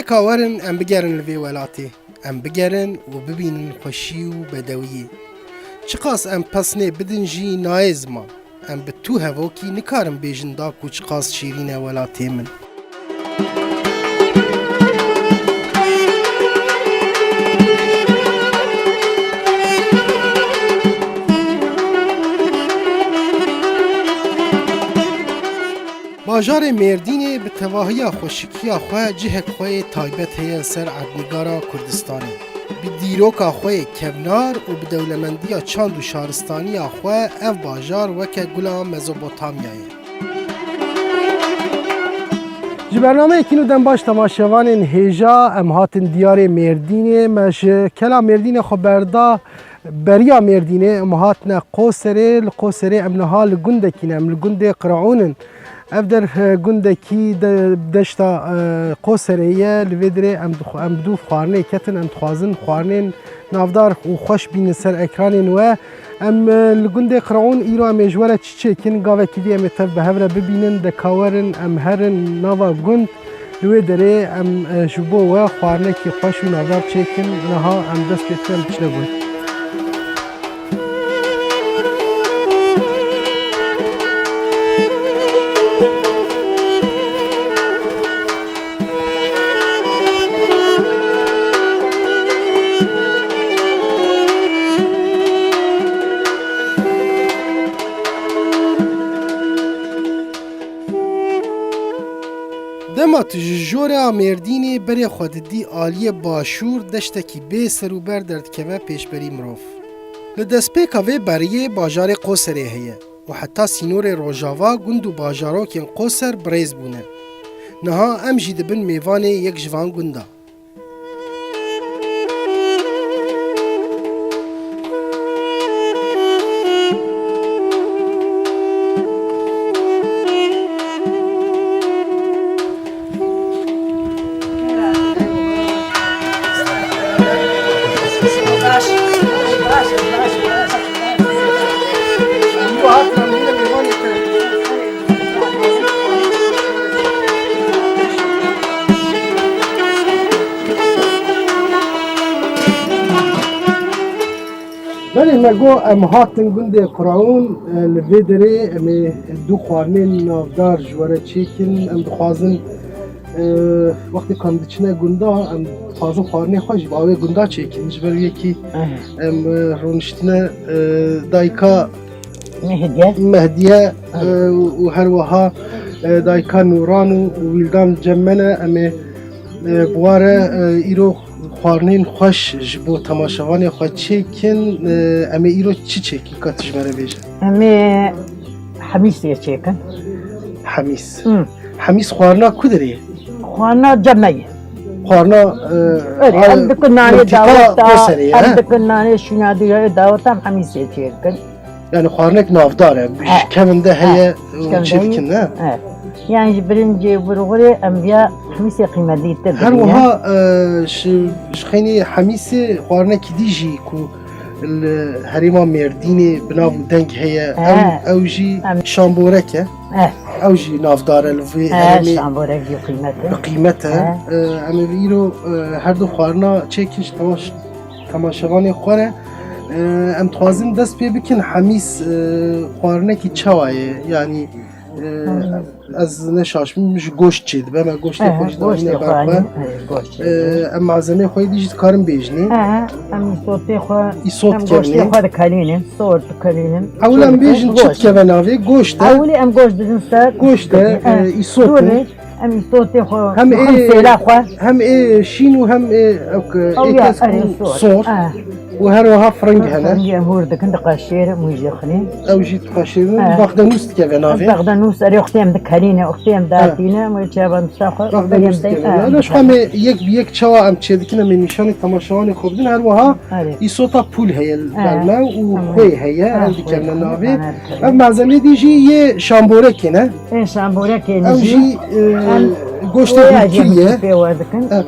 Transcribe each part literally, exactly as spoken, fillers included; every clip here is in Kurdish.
Ka werin em bigerin li vê welatê. Em bigerin û bibînin xweşî û bedewiyê. Çiqas em pesnê bidin jî nayê ziman. Em bi tu hevokî nikarin bêjin da ku çiqas şîrîn e welatê min. Bajarê Mêrdînê bi tevahiya xweşikiya xwe cihek xwe yê taybet heye li ser erdnîgara Kurdistanê. Bi dîroka xwe yê kevnar û bi dewlemendiya çand û şaristaniya xwe ev bajar weke gula Mezopotamyayê. Ji bernameyekî nû dem baş temaşevanên hêja, em hatin diyarê Mêrdînê. Me ji kela Mêrdînê xwe berda beriya Mêrdînê, em hatine Qoserê. Li Qoserê em niha li gundekî ne, em li gundê Qiraûn in. Ev der, e, gundekî de, deşta, e, Qoserê ye. Li vê derê em dixwe-, em bi dû xwarinê ketin, em dixwazin xwarinên navdar û xweş bînin ser ekranên we. Em, e, li gundê Qiraûn îro em ê ji we re çi çêkin? Gavekî dî em ê tev bi hev re bibînin. De ka werin em herin nava gund. Li wê derê em, e, ji bo we xwarinekî xweş û navdar çêkin. Niha em dest pê dikin, em diçine gund. Dema tu ji jore a Mêrdînê berê xwe didî aliyê başûr, deştekî bê serûber derdikeve pêşberî mirov. Li destpêka vê beriyê bajarê Qoserê heye û heta sînorê rojava gund û bajarokên Qoser birêz bûne. Niha em jî dibin mêvanê yek ji van gunda. Belê me got em hatin gundê Qiraûn, e, li vê derê em ê du xwarinên navdar ji we re çêkin. Em dixwazin, e, wextê ku em diçine gunda, em dixwazin xwarinê xwe jî bi awê gunda çêkin. Ji ber wê yekî Ehe. em, e, rûniştine, e, dayika Mehdiye. Mehdiye, Ehe. e, û her wiha, e, dayika Nûran û Wîldan cem me ne. Em ê, e, bi wa re, e, îro xwarinên xweş ji bo temaşevanê xwe çêkin. E, em ê îro çi çêkin, ka tu ji me re bêje? Em ê hemîsê çêkin. Hemîs. Hı. Hemîs xwarina ku derê ye? Xwarina cem me ye. Xwarina, e, Erê, a, em dikin nanê mintîqa daweta, Qoserê ye, em he? dikin nanê şûna duyarê daweta em hemîsê çêkin. Yani xwarinek navdar e, He. ji kevin de He. heye, Ji kevin çê de dikin, heye. ne? He. Yani ji birincê vurgurê em viya hemîsê qîmetdîtir Her dibîne. wiha, e, ji, ji xeynî hemîsê xwarinekî dî jî ku li herêma Mêrdînê bi nav û deng heye, He. ew, ew jî Em şamborek e. He. Ew jî navdar e li vî He, herêmê şamborek jî qîmet e. bi qîmet e. He. E, em ê îro, e, her du xwarina çêkin ji temaş-, temaşevanê xwe re. E, em dixwazin dest pê bikin hemîs, e, xwarinekî çawa ye? Yanî, e, Hı. ez ne şaş bim, ji goşt çê dibe, me goştê Ehe, xwe jî goştê dayîne xwe ber xwe. anî, ehe, goşt çê E, dibe. em malzemeyê xwe yê dî jî dikarin bêjinê. Ehe, em îsotê xwe, Îsot em goştê kevnê. xwe dikelînin, sor dikelînin. Ewil em Çê bêjin dikin, çi goşt. dikeve navê? Goşt e. Ewilî em goşt didin ser. Goşt e, Ehe. e, îsot e. Dorê, em îsotê xwe, Hem hem ê, sêla xwe. hem ê şîn û hem ê, ew, Ew ê ya, kesk erê, û sor. sor. Ehe. Û her wiha firing hene. Firingê em hûr dikin, diqeşêrin, û jê xinê. Ew jî diqeşêrin, He. baxdenûs dikeve navê. Baxdenûs, erê, wextê em dikelîne, wextê em He. datîne, em wê çavan nişta xwe, Baxdenûs berê em dikeve deyne. navê. Ji xwe em ê yek bi yek çawa em çêdikin, em ê nîşanî temaşevanê xwe bidin. Her wiha Erê. îsota pûl heye li He. ber me û Tamam. xwê heye, He, ew xwê dikevne heye, navê. bana dikevne. Ev malzemê dî jî yê şamborekê ne. Ê şamborekê Ew jî, jî, e, em Goştê hûrkirî ye. Pê we dikin. He.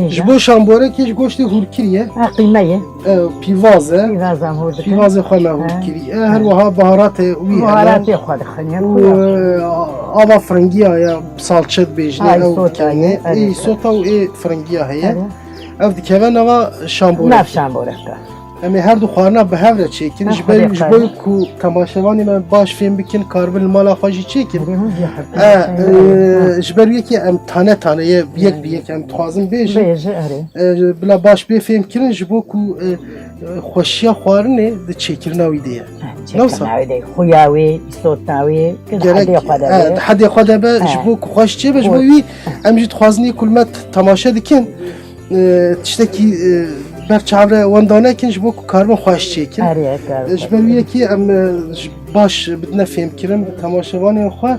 He, ji bo şamborekê ji goştê hûrkirî ye. He, qîme ye. E, pîvaz e. Pîvazan hûr dikin. Pîvazê xwe me hûr kirî. E, her wiha baharatê wî hene. Baharatê xwe dixin, ya. Û, e, ava firingiya ya salçe dibêjine, ew dikene. Ê sota û ê firingiya heye. Ev dikeve nava şamborek. Nav şamboreka. Em ê her du xwarina bi hev re çêkin. Ji ber, ji bo ku temaşevanê me baş fêm bikin, karibin li mala xwe jî çêkin. E, e, ji ber wê yekê em tane tane ye, yek bi yek em dixwazin bêjin. Bêje, erê. E, bila baş bê fêm kirin, ji bo ku, e, xweşiya xwarinê di çêkirina wî de ye. Çêkirina wî de ye. Xuya wê, îsotna wê, gerek, di hedê xwe de be, ji bo ku xweş çêbe, ji bo wî em jî dixwazin yê ku li me t-, temaşe dikin, e, tiştekî, e, ber çav re wenda nekin, ji bo ku karibin xweş çêkin. E, ji ber wî yekê em, e, ji baş bidine fêmkirin bi temaşevanên xwe.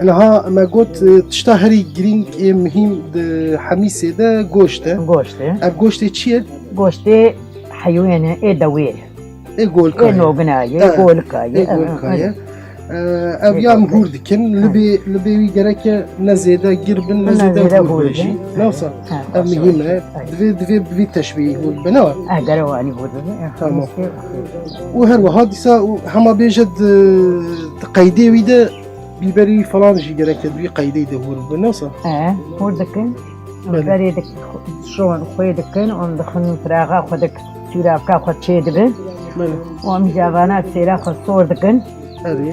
Niha me got, e, tişta herî girîng ê muhîm di hemîsê de goşt e. Goşt e. Ev goştê çi ye? Goştê heywanê ê dewê ye. Ê golika ye. Ê nogina ye, ê golika ye. Ê golika ye. E, ev ya em hûr dikin. Li bê, li bê wî gereke ne zêde gir bin, ne zêde hûr be jî. Ne wisa? Ev muhîm e. Divê, divê bi vî teşbîhî hûr bibe, ne wisa? Gere wanî hûr bibe. Tamam. Û her wiha dîsa û hema bêje di, di qeydê wî de bîberî falan jî gereke di wî qeydê de hûr bibe, ne wisa? E, hûr dikin. Belê. Berê dik-, şon xwê dikin, em dixin firaxa xwe dik, sûravka xwe çê dibin. Belê. Û em jî vana sêra xwe sor dikin. Erê.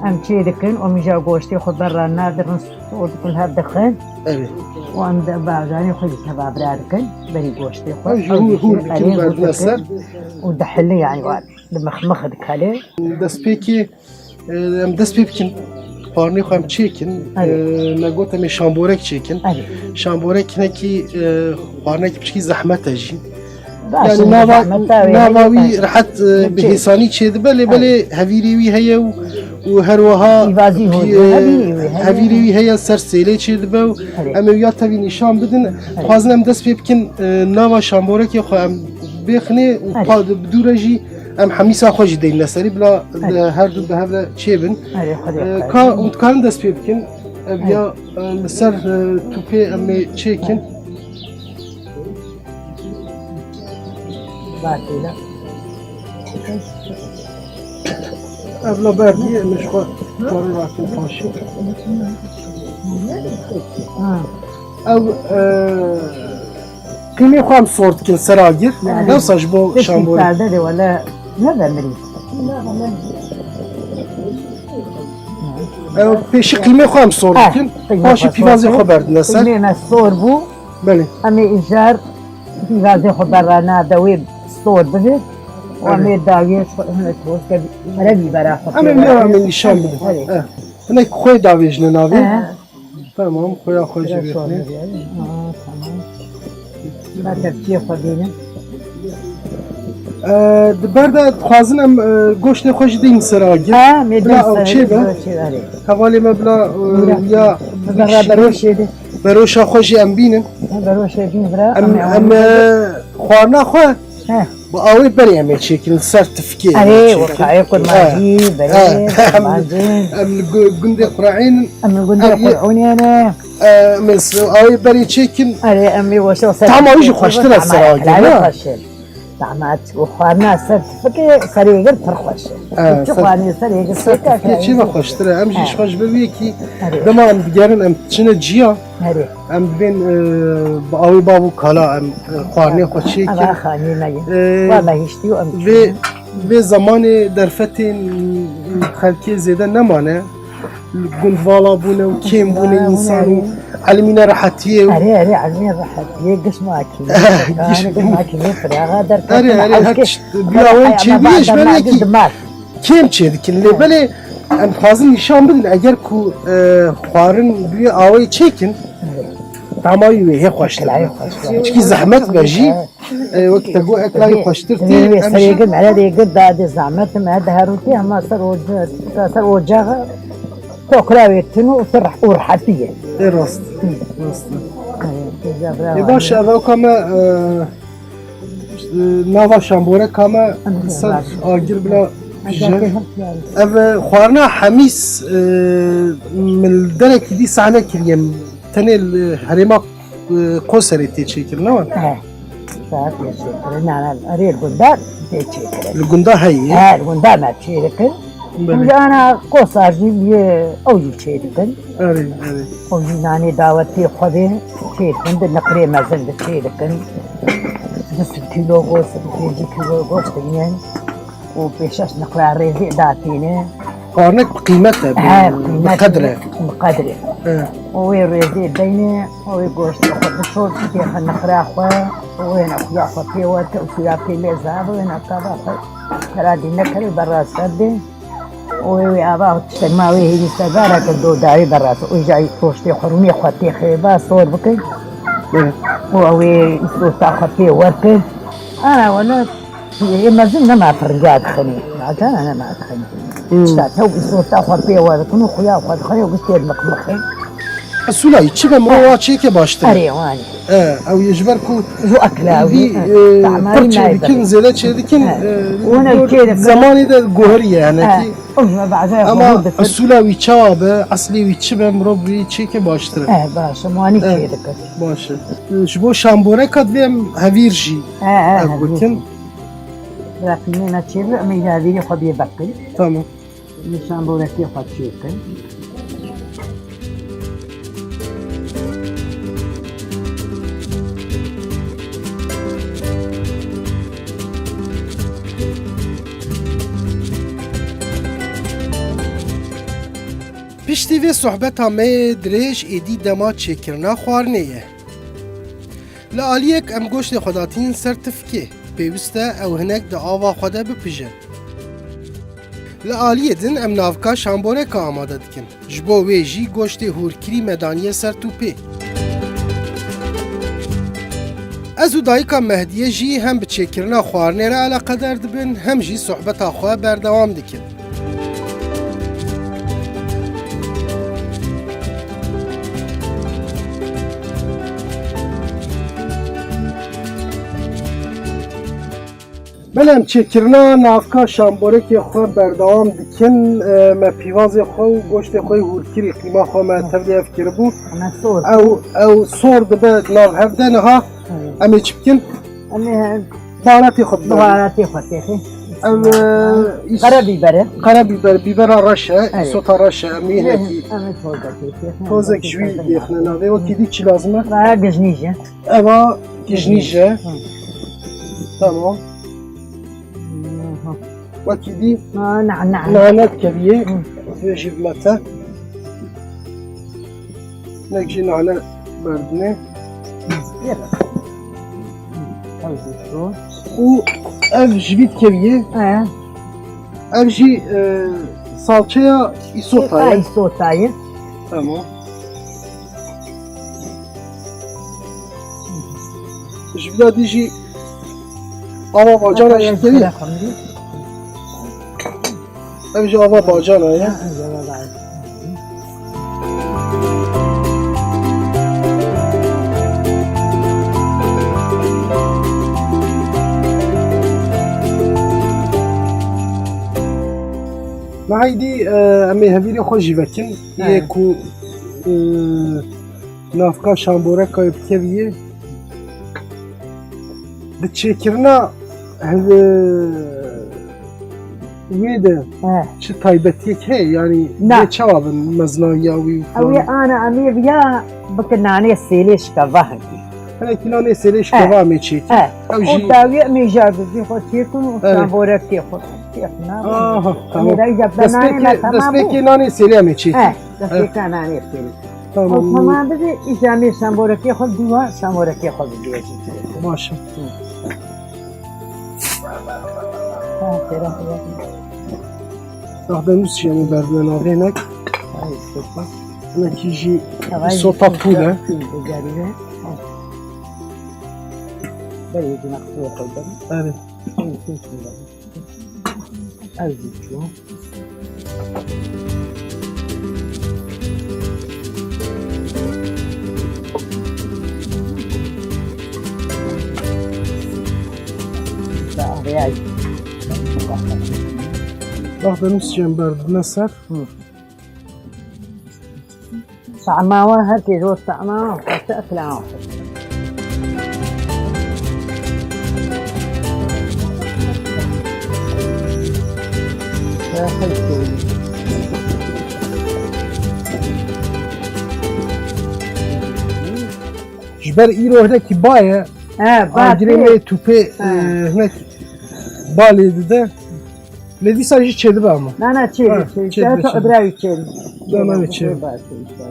Em çê dikin, em jî goştê xwe berra nadirin, sor dikin, hev dixin. Erê. Û em de barzanê xwe jî teva bira dikin, berî goştê xwe. Ew jî hûr, hûr dikin, berdine ser. Û dihilin, yanî, wa dimixmix dikele. Destpêkê Em dest pê bikin, xwarinê xwe em çêkin. Erê. Me got em ê şamborek çêkin. Erê. Şamborek hinekî, e, xwarinekî piçkî zehmet e jî. Baş e, yanî nava, zehmet e, nava wî rehet, e, bi hêsanî çêdibe, lê belê hevîrê wî heye û, û her wiha pîvazî hûr, e, hevîrê wî heye, hevîrê wî heye, ser sêlê çêdibe û em ê ya tevî nîşan bidin. Erê. Dixwazin em dest pê bikin, e, nava şamborekê xwe em bêxinê û pa-, bi dû re jî Em hemîsa xwe jî deyne serî, bila her du bi hev re çêbin. Erê, Xwedê xeyr. Ka hûn dikarin dest pê bikin. Ev ya, e, li ser, e, tûpê em ê çêkin. Batîla. Ev la berdî, em ê ji xwe karin rakin paşî. Ha. Ew, e, Qîmê xwe em sor dikin ser agir. Lewsa ji bo şamborê. Sade de wele ne vemirî. Ew pêşî qîmê xwe em sor dikin. Paşî pîvazê xwe berdine ser. Qîmê me sor bû. Belê. Em ê îcar pîvazê xwe berrana de wê sor bibe. Û em ê dawiyê xwe hine toste here bîbera xwe. Em ê em ê nîşan bidin. Hinek xwe davêjine navê. Tamam, xuya xwe jî bêxinê. Ha, tamam. Ba tepsiyê xwe bînin. E, di ber de dixwazin em, e, goştê xwe jî deynin ser agir. Ha, me deynin ser agir. Bila ew çê be. Hevalê me bila, e, ya beroşê de. Beroşa xwe jî em bînin. Beroşê bîn bira. Em, em, e, xwarina xwe Bi awê berê em ê çêkin, li ser tifkê em ê çêkin. Erê, wexayê qurmancî, berê, qurmancî. Em li gu-, gundê Qur'în in. Em li gundê Qur'ûnê ne. Em ê s-, awê berê çêkin. Erê, em ê weşa ser. Tahma wî jî xweştir e ser agir, ne? Tahma û xwarina ser tifikê serê gir pir xweş e. Çi xwarina serê gir ser tifikê çi ve xweştir e. Em jî ji xwe ji ber wê yekî dema em digerin em çine ciya. Erê. Em dibên, e, bi awê bav û kala em, e, xwarinê xwe çêkin. Eva xanî me ye. E, wa me hiştî û em vê, vê zemanê derfetên xelkê zêde nemane. Gundvala bûne û kêm bûne însan û elimîne rehetiyê û. Erê, erê, elimîne rehetiyê, giş makîne. Giş makîne, firaxa derketin. Erê, erê, her tişt bi awê çêbûye ji ber wekî. Kêm çêdikin. Lê belê em dixwazin nîşan bidin, eger ku, e, xwarin bi wê awayî çêkin, tama wî wê hê xweştir be. Çikî zehmet be jî, e, wekî te got, eklayî xweştir tê. Em jî serê gir, mere dê gir, da dê zehmet me de herûtî, hema ser oca, ser ocaxa kokra wê tun û ser û rehetî ye. Ê rast. Rast. Ê baş e, ev ewka me, e, Nava şamboreka me li ser agir bila Ev, e, xwarina hemîs, e, min li derekî dî sahne kiriye. Tenê li herêma, e, Qoserê tê çêkirin, ne were? He. Saet tê çêkirin, nana, erê li gunda tê çêkirin. Li gunda heye? He, li gunda me çêdikin. Belê. Ji ana Qosar jî yê ew jî çêdikin. Erê, erê. Ew jî nanê dawetê xwe dê çêdikin, di niqrê mezin de çêdikin. Du sed kîlo goşt, pêncî kîlo goşt dînin. û pênc şeş niqra rêzê datîne. Xwarinek bi qîmet e, bi, He, bi qîmet qedr e. Bi qedr e. He. Û wê rêzê deyne, û wê goştê xwe bişo, bidêxe niqra xwe, û wêne xuya xwe pê werte, û xuya pê lê zav, wêne tava xwe. Xera dî nekere, berra ser dê. Û wê, wê ava tiştek ma wê hêvî serdara kir, do dawê berra ser. Û îja goştê xwe, rûnê xwe tê xêba, sor bikir. He. Û ew ê îsota xwe pê werkir. Ana wele Ê mezin nema piringa dixinê. Nacana nema dixinê. Hmm. Tişta tew îsota xwe pê we dikin û xuya xwe dixin û gustê miqmiqê. Esûla wî çi be, mirov wa çêke baştir e. Erê, wanî. E, ew yê ji ber ku Ji ekla wî, wî, e, e, pir çêdikin, zêde çêdikin, e, û ne çêdikin. Zemanê de guheriye, hinekî. E, û ji me bazaya Ama xwe dikir. Esûla wî çawa be, eslê wî çi be, mirov wî çêke baştir e. E, baş e, wanî çêdikir. Baş e. Ji bo şamboreka divê em hevîr jî E, e, ev hevîr bikin. Raqîmê me çêbir, em ê hevîrê xwe bê vekin. Tamam. Nîşan bo rekê xwe çêkin. Piştî vê sohbeta me yê dirêj êdî dema çêkirina xwarinê ye. Li aliyek em goştê xwe datînin ser tifkê. Pêwist e ew hinek di ava xwe de bipije. Li aliyê din em navka şamboreka amade dikin. Ji bo wê jî goştê hûrkirî me daniye ser tûpê. Ez û dayika Mehdiyê jî hem bi çêkirina xwarinê re eleqedar dibin, hem jî sohbeta xwe berdewam dikin. Belê em çêkirina navka şamborekê xwe berdewam dikin. E, me pîvazê xwe û goştê xwe yê hûrkirî qîma xwe me tevlî hev kiribû. Ew, ew sor dibe nav hev de niha. Em ê çi bikin? Em ê Baharatê xwe bibe. Baharatê xwe têxê. Em, e, îs- Qere bîber e. Qere bîber, bîbera reş e, Evet. îsota reş e, em ê hinekî Em ê tozekê têxê. Tozek ji wî dêxine navê. Wekî dî çi lazim e? Vaya gijnîj e. Eva gijnîj e. Hı. Tamam. Hı. Wekî dî Ha, nane. nane dikeviyê. Hı. Vê jî bi me te. Nek jî nane berdinê. Û ev ji vî dikeviyê. He. Ev jî, e, salçeya îsota ye. Îsota ye. Tamam. Ji vî de dî jî ava bacana jî dikeviyê. Ev jî ava bacana ye. Ha, ev jî ava bacana. Niha êdî, e, em ê hevîrê xwe jî vekin. Ha. Yê ku, e, navka şamboreka wê bikeviyê. Di çêkirina hev-, wê de He. çi taybetiyek heye? Yanî Na. Wê çawa bin meznayiya wî û Ew ê falan? ana em ê viya bikin nanê sêlê şikeva hinkî. Hinekî nanê sêlê şikeva He. em ê çêkin. He. Ew Û jî dawî em ê jaguzî xwe çêkin û Evet. şamborekê xwe. Çêkin, Aha, tamam. Em ê de îca Destpêkê, nanê me tamam destpêkê bû. nanê sêlê em ê çêkin. He. Evet. Destpêka nanê sêlê. Tamam. Ew temam bibe, îca em ê şamborekê xwe dû wa, şamborekê xwe bibêjin. Baş e. Ha, sêra xwe. Rahdemûs jî em ê berdine navê hinek. Ay, sêra. Hinekî jî Ay, îsota pûl e. Pûl digerîne. Belê, di nextiyê xwe de. Erê. Ay, sêra. Ew jî çû. Bi arêya jî. Bak, benim sıcağım berdine ser. Hı. Tahma wan, her kê zor tahma wan, xweşe ekla wan xweş. Ji ber îro hinekî ba ye. He, ba agirê tê. Wê tûpê, he, e, hinek ba lê dide. Lê dîsa jî çêdibe ama. Na, na, çêdibe, ha, çêdibe, çêdibe, çêdibe. Îbrahî çêdibe. Na, na, çêdibe. Çêdibe.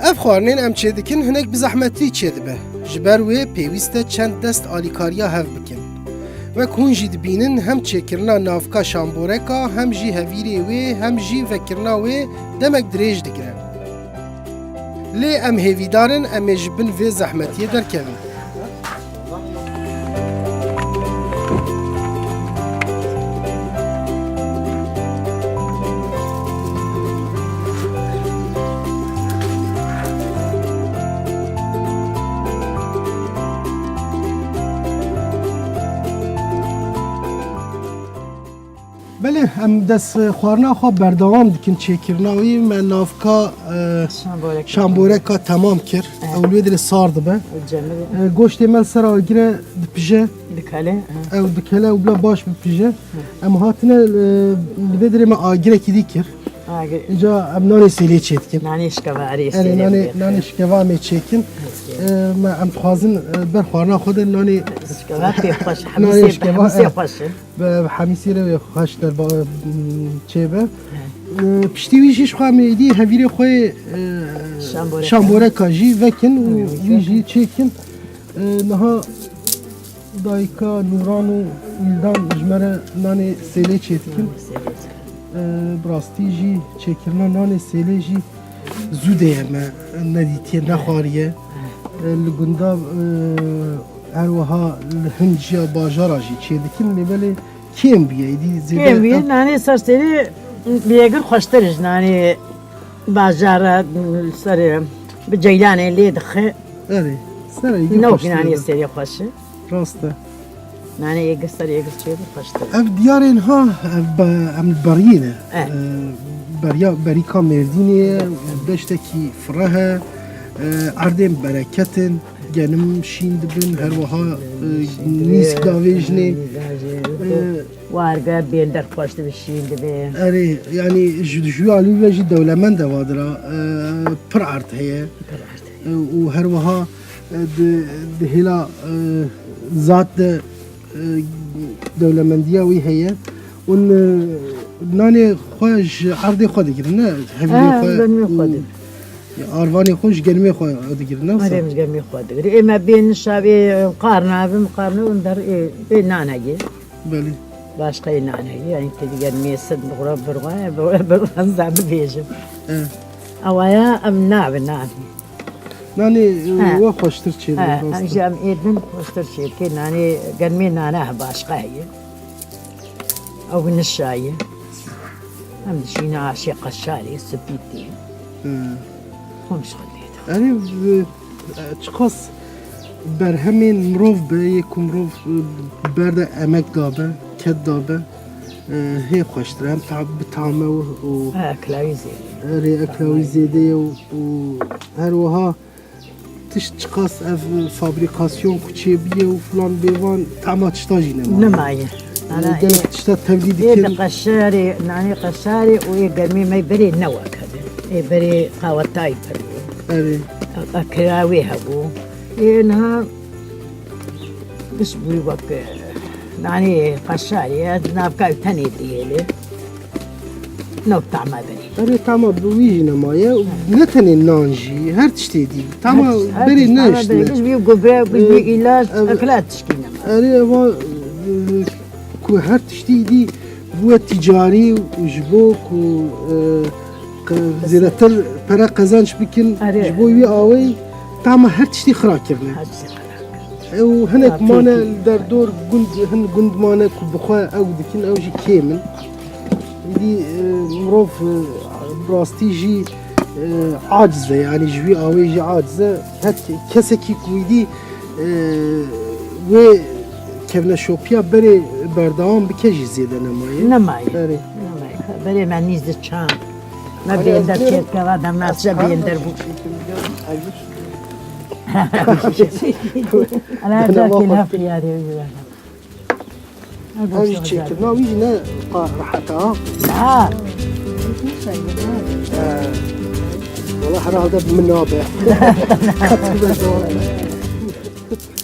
Ev xwarinên em çêdikin hinek bi zehmetî çêdibe. Ji ber wê pêwîst e çend dest alîkariya hev bikin. Wek hûn jî dibînin, hem çêkirina navka şamboreka, hem jî hevîrê wê, hem jî vekirina wê demek dirêj digire. Lê em hêvîdar in, em ê ji bin vê zehmetiyê derkevin. Belê, em dest xwarina xwe berdewam dikin çêkirina wî. Me navka, e, şamboreka, şamboreka temam kir. Evet. Ew li wê dirê sar dibe. Û cemidê. E, goştê me li ser agire dipije. Dikele, ha. Ew dikele, ew bila baş bipije. Hı. Em hatine, e, li vê dirê me agirekî dî kir. Agir. Înca em nanê sêlê çêdikin. Nanê şikeva erê. Erê, sêlê nanê, bike. Nanê şikeva em ê çêkin. Peki. E, me, em dixwazin, e, ber xwarina xwe de nanê şikeva pê xweş, nanê hemîsê, şikeva, hemîsê, e, xweş in. Bi, bi hemîsê re wê xweş derba, m, çêbe. He. E, piştî wî jî ji xwe em êdî hevîrê xwe yê, e, şamboreka, şamboreka jî vekin û, hı, wî jî çêkin. E, niha dayika Nûran û Îldan ji me re nanê sêlê çêdikin. Nanê sêlê çêdikin. E, bi rastî jî çêkirina nanê sêlê jî zû de ye, me nedîtiye, nexwariye. E, li gunda, e, her wiha li hin ciya bajara jî çêdikin, lê belê kêm bûye, êdî zêde kêm bûye, ev nanê ser serê bi yekir xweştir ji nanê bajara, serê bi ceylanê lê dixe. Erê, serê yekir xweştir e. Nanê serê xweş e. Rast e. Nanê yekir serê yekir çêbe xweştir e. Ev diyarên ha, ev be-, em li beriyê ne. E. E, beriya, berîka Mêrdînê ye, deştekî fireh e, e, erdên bereket in. Genim şîn dibin, her wiha, e, nîsk davêjinê. E, warge bên derxweş dibe, şîn dibe. Erê, yanî ji, ji wî alî ve jî dewlemend e vadira, e, pir erd heye. Pir erd heye. E, û her wiha, e, di, di hêla, e, zat de e, dewlemendiya wî heye. Hûn, e, nanê xwe ji erdê xwe digirin, ne? Hevîrê xwe, genimê xwe û digirin. Arvanê xwe ji genimê xwe digirin, ne? Erê, ji genimê xwe digirin. Ê me bên nişa, ê qarna, bin qarna, hûn der ê, ê nan heye. Belê. Başqa ê nan heye. Yani te diger mêsin, bixura, birwa, birwa, birwa, zam bibêjim. E. Awaya em nabin, nabin. Nanê, e, he, we xweştir çêdibe, he, rast e. Em jî em ê din xweştir çêdike. Nanê, genimê nane he başqa heye. Ew nişa ye. Em dişîne aşê qeşarê, spîtî. He. Hûn ji xwe lê dixin. Erê, e, çiqas berhemên mirov be, yê ku mirov, e, ber de emek dabe, ked dabe, e, hê xweştir e. Em ta-, bi tame û, û, e, ekla wî zêde ye. Erê, ekla wî zêde ye û, û her wiha tişt çiqas ev fabrîkasyon ku çêbûye û filan bêvan, tama tişta jî nemaye. Nemaye. E, ana gelek, e, tişta tevlî dikin. Ê di qeşarê, nanê qeşarê û ê germê me berê ne wek hebin. Ê berê qawetayî pir bû. Erê. Ekira wê hebû. Ê niha Pişt bûyî wek, e, nanê qeşarê ye, navka wî tenê dihêlê. Nav tama berê. Erê, tama bi wî jî nemaye. Ne tenê nan jî, her tiştê dî. Tama berê neştine. Her tişt, her tişt, tama berê, pişt bûyî gubre, pişt bûyî, e, îlaç, e, ekla tişkî nema. Erê, eva, e, ku her tiştî dî bûye tîcarî û ji bo ku, e, qe-, zêdetir pere qezenç bikin, erê, ji bo wî awê tama her tiştî xira kirine. Her tiştî xira kirine. Ew hinek mane li derdor gund, hin gund mane ku bi xwe ew dikin, ew jî kêm in. Îdî, e, mirov, e, bi rastî jî, e, aciz e, yanî ji wî awê jî aciz e. Her ke-, kesekî ku îdî, e, wê kevneşopiya berê berdewam bike jî zêde nemaye. Nemaye. Berê. Nemaye. Berê me nîz diçan. Me bênder kêrkeva de me se bênder bû. Ana Bena ca kêla xwe xiyarê wî were. Ev jî çêkirina wî jî ne qa rehet e, ha? Ha. He. Wala herhalde bi min nabe.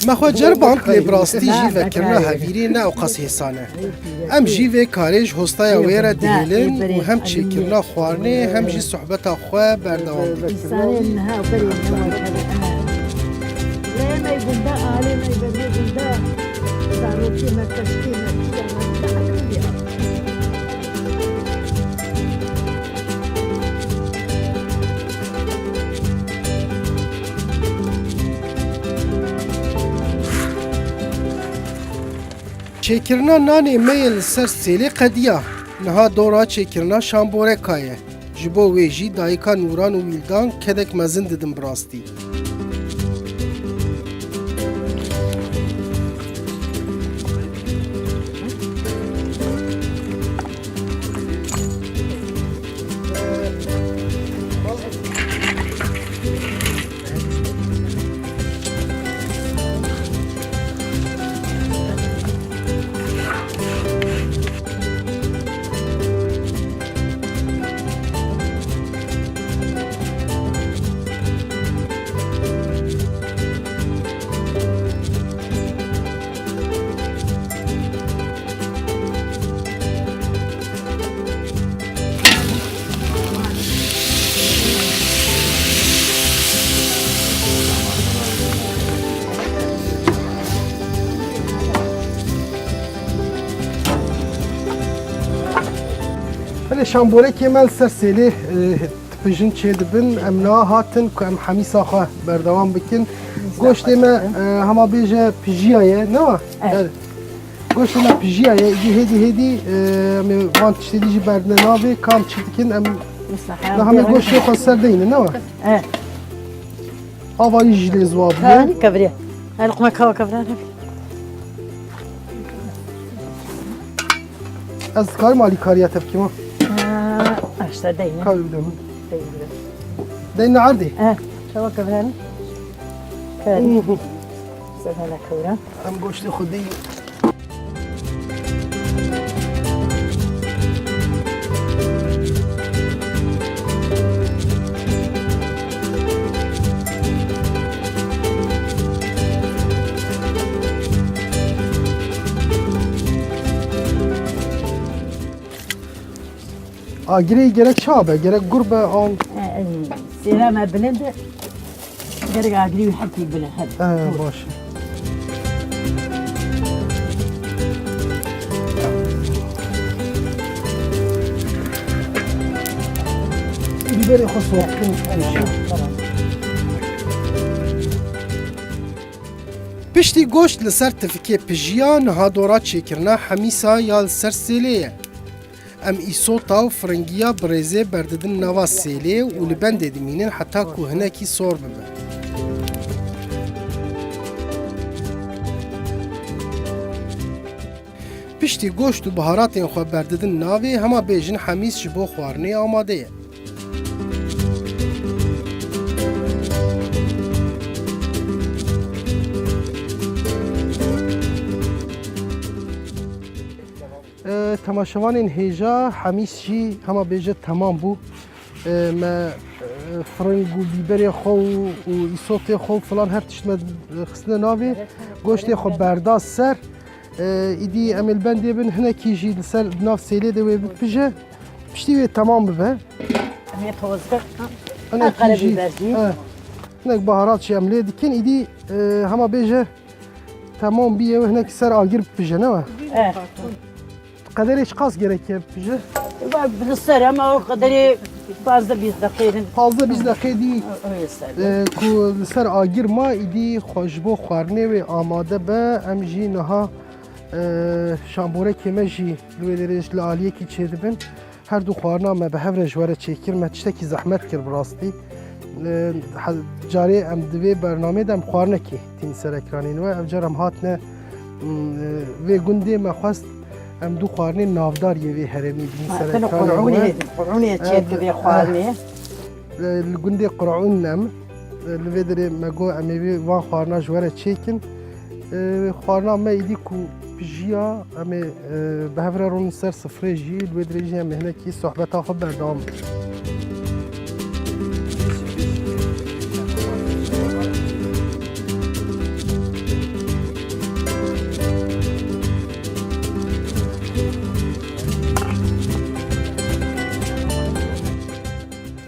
Me xwe ceriband, lê bi rastî jî vekirina hevîrê ne ewqas hêsan e. Em jî vê karê ji hostaya wê re dihêlin û hem çêkirina xwarinê hem jî sohbeta xwe berdewam dikin. Însanên niha berê ne wek hev e. Lê me gunda, alê me berê gunda, zarokê me, teşkê me, pîya me, Çêkirina nanê me yê li ser sêlê qediya. Niha dora çêkirina şamboreka ye. Ji bo wê jî dayika Nûran û Wîldan kedek mezin didin bi rastî. Belê şamborekê me li ser sêlê, e, dipijin çêdibin. Em niha hatin ku em hemîsa xwe berdewam bikin. Goştê me, e, hema bêje pijiya ye, ne wa? Evet. Evet. Goştê me pijiya ye, îdî hêdî hêdî, e, em ê van tiştê dî jî berdine navê, kam çi dikin, em niha me goştê xwe ser deyne, ne wa? Evet. Ava jî lê ziwa bûye. Hani kevriye. Hani kuma kava kevriye. Ez dikarim alîkariya te bikim, ha? Ha, işte deyne. Kavê bide min. Deyne. Deyne erdê. He, çawa kevriye. Kevriye. Sen hala kevriye. Em goştê xwe deyî. Agirê gerek çawa be? Gerek gur be an? E, e, sêra me bilind e. Gerek agirî wî hepî bile hebe. He, baş. Bîberê xwe soxtin. Piştî goşt li ser tifikê pijiya, niha dora çêkirina hemîsa ya li ser sêlê ye. Em îsota û firingiya bi rêzê berdidin nava sêlê û li bendê dimînin heta ku hinekî sor bibe. Piştî goşt û biharatên xwe berdidin navê, hema bêjin hemîs ji bo xwarinê amade ye. E, temaşevanên hêja, hemîs jî hema bêje temam bû. E, me, e, firing û bîberê xwe û, û îsotê xwe û filan her tişt me, e, xistine navê. Goştê xwe berda ser. E, îdî em ê li bendê bin, hinekî jî li ser, di nav sêlê de wê bipije. Piştî wê temam bibe. Em ê tozdir. Hinekî jî, he, hinek baharat jî em lê dikin. Îdî, e, hema bêje temam bîye, wê hinek ser agir bipije, ne we? E. Qederê çiqas gerek e bipije? Va, li ser, ama o qederê Pazdeh bîst deqeyên. Pazdeh bîst deqeyê dî, Öyle ser. e, ku li ser agir ma, îdî xwe ji bo xwarinê wê amade be. Em jî niha, e, şamborekê me jî li wê derê ji li aliyekî çêdibin. Her du xwarina me bi hev re ji we re çêkir. Me tiştekî zehmet kir bi rastî. E, he-, carê em di vê bernameyê de em xwarinekê tîn ser ekranên we. Ev car em hatine, m, e, vê gundê, me xwest em du xwarinên navdar yê vê herêmî bîn ser ekranên we. Qur'ûnê, qur'ûnê çêt bi vê xwarinê. E, li gundê Qur'ûn em, e, li vê derê me got em ê vê van xwarina ji we re çêkin. E, xwarina me êdî ku pijiya, em ê, e, bi hev re rûnin ser sifrê jî, li wê derê jî em ê hinekî sohbeta xwe berdewam bikin.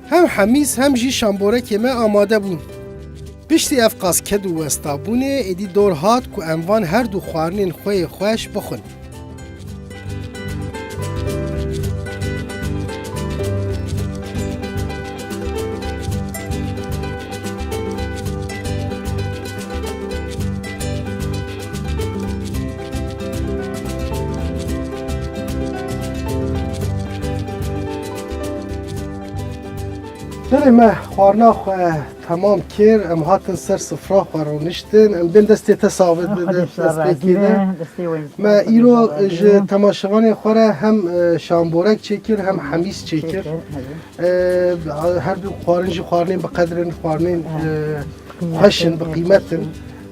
Hem hemîs hem jî şamborekê me amade bûn. Piştî ev qas ked û westabûnê, êdî dor hat ku em van her du xwarinên xwe yê xweş bixwin. Tenê me xwarina xwe temam kir, em hatin ser sifra xwe rûniştin. Em bên destê te sax be, dest pê kê de. Me îro ji temaşevanê xwe re hem, e, şamborek çêkir, hem hemîs çêkir. E, her du xwarin jî xwarinên bi qedr in, xwarinên, e, xweş in, bi qîmet in.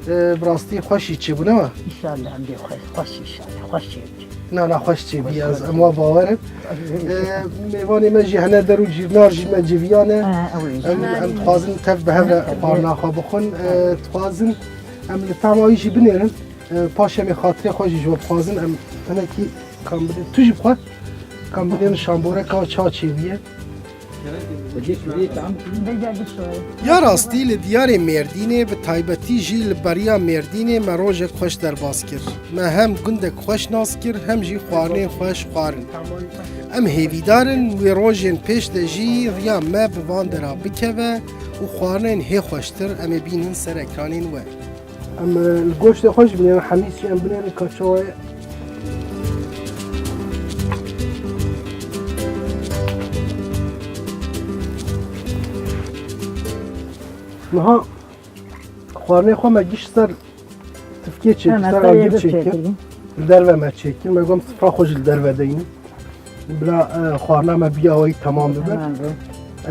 E, bi rastî xweş jî çêbû, ne wa? Înşallah, em dê xweş, xweş înşallah, xweş çêbû. Na, na, xweş çêbî, ez, em wa bawer in. E, mêvanê me jî hene der û cîrnar jî me civiyane. Em, em dixwazin tev bi hev re xwarina xwe bixwin. E, dixwazin em li tema wî jî binêrin. E, paşê em ê xatirê xwe jî ji we bixwazin. Em hinekî kam bidin. Tu jî bixwe. Kam bidin şamboreka ça çêbîye. Ya rastî li diyarê Mêrdînê, bi taybetî jî li beriya Mêrdînê me rojek xweş derbas kir. Me hem gundek xweş nas kir, hem jî xwarinên xweş xwarin. Em hêvîdar in wê rojên pêş de jî riya me bi van dera bikeve û xwarinên hê xweştir em ê bînin ser ekranên we. Em, e, li goştê xwe jî binêrin, hemîs jî em binêrin ka çawa ye. Niha xwarinê xwe me giş ser tifkê çêkir, ser agir çêkir. Li derve me çêkir. Me got sifra xwe jî li derve deynin. Bila, e, xwarina me biya weyî temam bibe.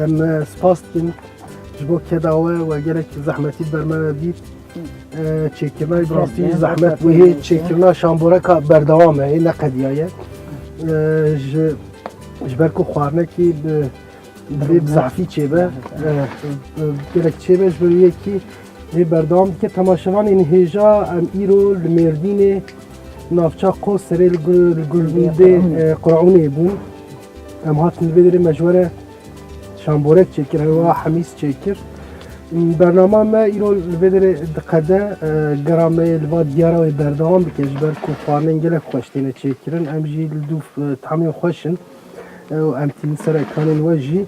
Em, e, spas dikin ji bo keda we, we gelek zehmetî ber me ve dît. E, çêkirina bi rastî zehmet bû. Hê çêkirina şamboreka berdewam e, hê neqediyaye. E, ji, ji ber ku xwarinekî bi, bi zehfî çêbe, e, e, gelek çêbe, ji ber wê yekî hê berdewam dike. Temaşevanên hêja, em îro li Mêrdînê navça Qoserê li gu-, li gundê, e, Qur'ûnê bûn. Em hatin li vê derê me ji we re şamborek çêkir, hewa hemîs çêkir. Bernama me îro li vê derê diqede, e, gera me yê li va diyara wê berdewam bike, ji ber ku xwarinên gelek xweş têne çêkirin. Em jî li dû, e, tamên xweş in. E, û em tînin ser ekranên we jî.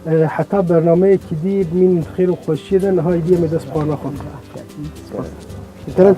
E, heta bernameyekî dî bimînin di xêr û xweşiyê de, niha êdî em ê dest xwarina xwe bikin. Kerem.